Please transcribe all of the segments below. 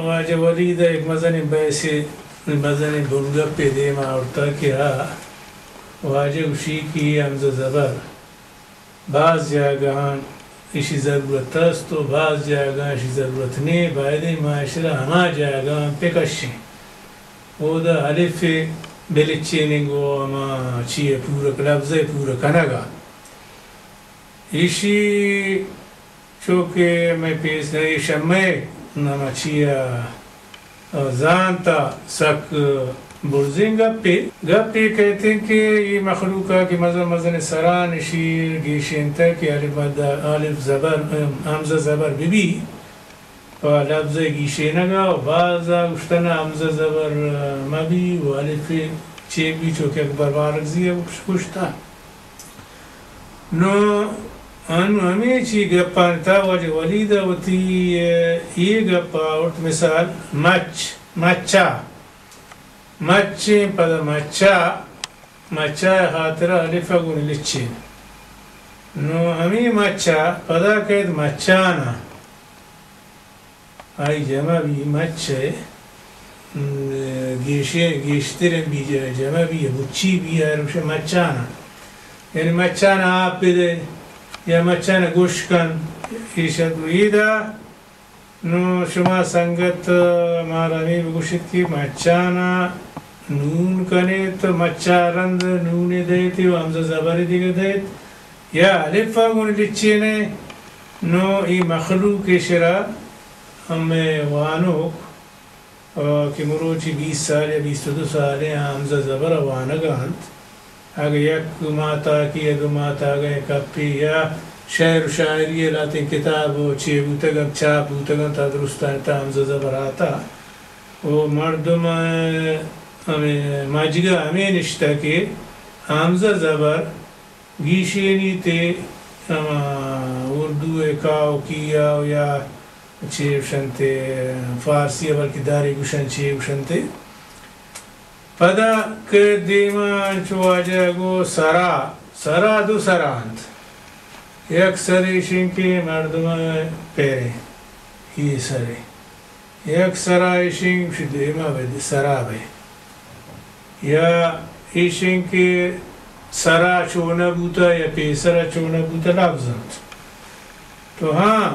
واجہ ولید ءَ یک مزنیں بحثے، مزنیں بنگپے دیم ءَ آورتگ کہ آ واجہ گوشی کہ اے ہمزہ زبر باز جاگہاں ایشی ضرورت است و باز جاگہاں ایشی ضرورت نیں، بایدیں ما ایشرا ہما جاگہاں بکشیں۔ اودا الف ءِ بلچینگ و ہما چی ءِ پورک، لبز ءِ پورک کنگ ءَ۔ ایشی چو کہ مئے پیسر ایش ءَ مئے ہما چی ءَ زانت ءَ سک برزیں گپے، گپے کئیت کہ اے مخلوق ءَ کہ مزن مزنیں سران ایشی گیشینتگ کہ الف مد، الف زبر، ہمزہ زبر بہ بی پہ لبز ءِ گیشینگ ءَ، و باز ءَ گوشتن ہمزہ زبر مہ بی و الف چیگ بی، چو کہ اکبر بارکزئی ءَ گوش-، گوشتن۔ نوں انوں ہمے چی گپانی تہا واجہ ولید ءَ وتی اے گپ ءَ آورت، مثال مچ، مچا، مچیں پدا مچا، مچا ءِ خاطر ءَ الف ءَ گوں لچین۔ نوں ہمے مچا پدا کئیت مچانا۔ آئی جمع بی مچ ءِ، م، گیشیں، گیشتریں بی ج-، جمع بی، مچی بی، آ روش مچانا۔ یعنی مچانا آپ بدے یا مچانا گوش کن، ایش ءَ گوں ایدا۔ نوں شما سنگت مارا ہمے بگوشیت کہ مچانا نون کنیت، مچا رند نونے دئیت و ہمزہ زبرے دگہ دئیت، یا الف ءَ گوں لچینے، نوں اے مخلوق ءِ شرا ہمے وانوک، آ، کہ مروچی بیست سال یا بیست و دو سال ءَ ہمزہ زبر ءَ وانگ ءَ انت، اگہ یک ماہ تاکے یا دو ماہ تاکے کپی یا شعر و شاعری ءِ لہتیں کتاب و چے بوتگ انت، چاپ بوتگ انت، آ درستانی تہا ہمزہ زبر آتا۔ و مردم ءِ ہمے مجگ ءَ ہمے نشتہ کہ ہمزہ زبر گیشینیت ءُ ہما اردو ءِ کاؤ کیا یا چے گوشنت، فارسی ءَ بلکہ داری گوشنت، چے گوشنت۔ پدا کہ دیما انچو واجہ گو سرا، سرا دو سرا انت۔ یک سر ایشیں کہ مردم ءِ پیریں، اے سرے۔ یک سرا ایشیں، گوشی دیما بہ سرا بہ۔ یا ایشیں کہ سرا چونہ بوتا یا پیسرا چونہ بوتا لبز انت۔ تو ہاں،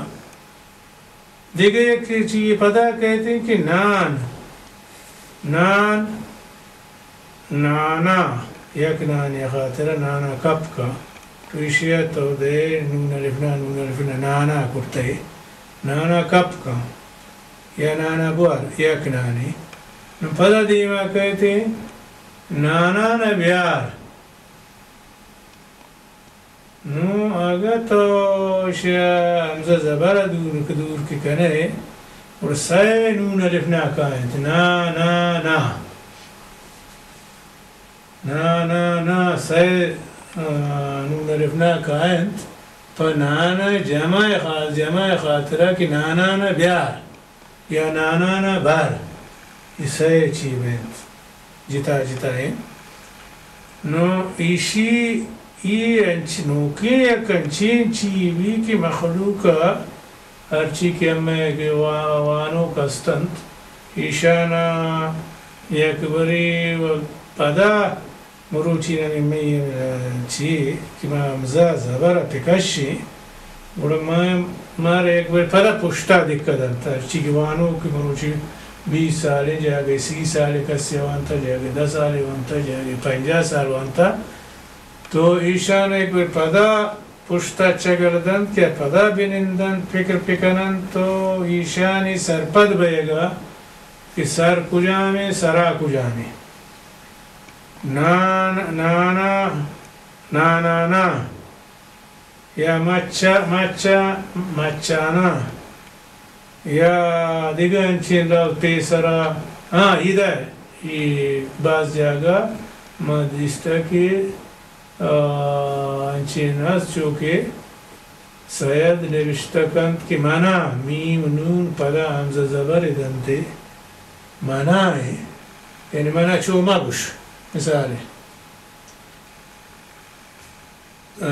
دگہ یک چیزے پدا کئیت کہ نان، نان، نانا، یک نانے خاطر نانا کپ کن۔ تو ایشی ءَ تو دے نون الف نا، نون الف نا، نانا کرتے، نانا کپ کن یا نانا بوار، یک نانے۔ نو پدا دیما کئیت نانا نہ بیار۔ نوں اگہ تو ایشی ءَ ہمزہ زبر ءَ دور کہ، دور کہ کن ئے، گڑا سئے نون الف نا کاینت۔ نا، نا، نا۔ نا، نا، نا، سئے، آ، نون الف نا کاینت۔ پہ نان ءِ جمع ءِ خا-، جمع ءِ خاطر ءَ کہ نانان ءَ بیار۔ یا نانانا بر، اے سئے چی بنت، جتا جتا انت۔ نوں ایشی، اے انچ نوکیں یک انچیں چی بی کہ مخلوق ءَ ہرچی کہ ہمے کہ وا-، وانوک ہست انت، ایشانا یک برے و پدا مروچی نمے مئے، اے، چی کہ ما ہمزہ زبر ءَ پہ کشیں، گڑا ما، مارا یک برے پدا پشتا دکہ دنت، ہرچی کہ وانوک مروچی بیست سالیں، جاگہے سی سالے کسے وانتا، جاگہے دہ سالے وانتا، جاگہے پنجاہ سال وانتا، تو ایشان یک برے پدا پشتا چگل دنت کہ پدا بنندنت، فکر بکننت، تو ایشانی سرپد بئیگا کہ سر کجامیں، سرا کجامیں۔ نان، نانا، نانانا، یا مچا، مچا، مچانا، یا دگہ انچیں لفظ پیسرا۔ ہاں، ادا اے باز جاگہ ما دیستہ کہ، آ، انچیں ہست چو کہ سید نبشتہ کنت کہ منا، میم نون پدا ہمزہ زبر دنتے، منا ایں، یعنی منا چو مگوش، مثالے، آ،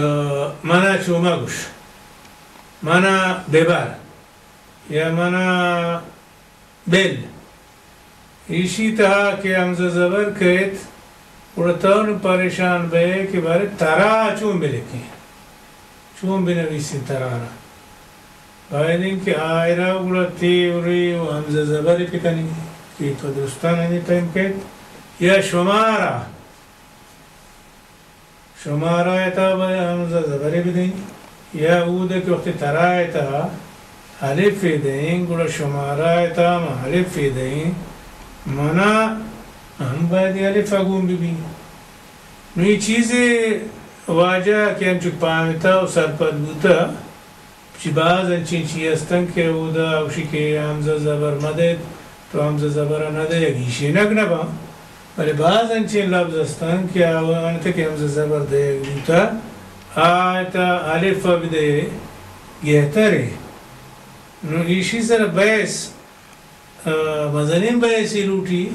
منا چو مگوش، منا ببر، یا منا بل۔ ایشی تہا کہ ہمزہ زبر کئیت، گڑا تو نوں پریشان بئے کہ بارے ترا چون بلکیں، چون بنویسیں ترا را۔ باید انت کہ آئرا گڑا تے و رے و ہمزہ زبر بکنی کہ تو درستان ہمے پیم کئیت یا شمارا۔ شمارا ءِ تہا باید ہمزہ زبرے بدئیں، یا اود ءَ کہ وقتی ترا ءِ تہا الفے دئیں، گڑا شمارا ءِ تہا ما الفے دئیں، منا ہم باید الف ءَ گون ببی۔ نوں اے چیزے واجہ کہ انچو پہمتا و سرپد بوتا، چی باز انچیں چی ہستن کہ اودا اوشی کہ ہمزہ زبر مدئیت، تو ہمزہ زبر ءَ نہ دئیگ، ایشینگ نہ باں، بلے باز انچیں لبز ہستن کہ آوانت کہ ہمزہ زبر دئیگ بوتا، آ تہا الف ءَ بدئے گہترے۔ نوں ایشی سر بحث، آ، مزنیں بحثے لوٹی۔